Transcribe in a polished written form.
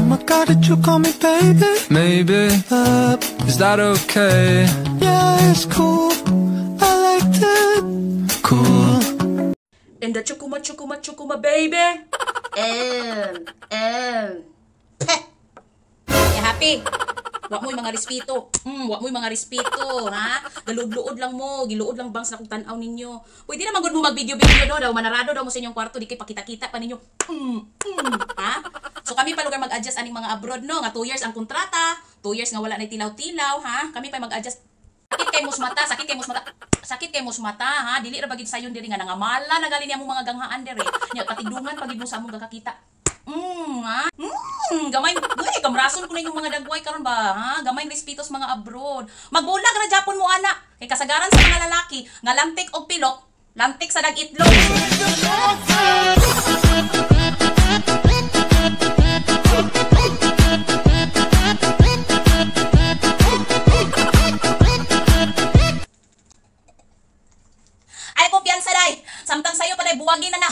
Oh my God, did you call me baby? Maybe. Is that okay? Yeah, it's cool. I liked it. Cool. And the chukuma chukuma chukuma baby. M M P. Ya happy. Wa mo'y mga respeto. Wa mo'y mga respeto, ha? Galuod-luod lang mo, giluod lang bangs na kung tan-aw ninyo. Pwede naman gud mo mag-video-video do daw, manarado daw mo sa inyong kwarto, di kay pakita-kita pa ninyo. Ha? So kami pa lugar mag-adjust aning mga abroad, no, nga 2 years ang kontrata, 2 years nga wala na tilaw-tilaw, ha? Kami pa mag-adjust. Sakit kay mos mata, sakit kay mos mata. Sakit kay mos mata, ha? Dili ra bagid sayon diri nga nangamala na gali niya among mga ganghaan diri. Nya patigdungan pagid mo sa among gakakita. Ha? Gamay, uy, kamrason ko na yung mga dagway karon ba, ha? Gamay respeto sa mga abroad. Magbulag ra Japon mo ana. Kay kasagaran sa mga lalaki nga lantik og pilok, lantik sa dag-itlog. Ay, kumpiyansa day. Samtang sayo pa day, buwagin na na.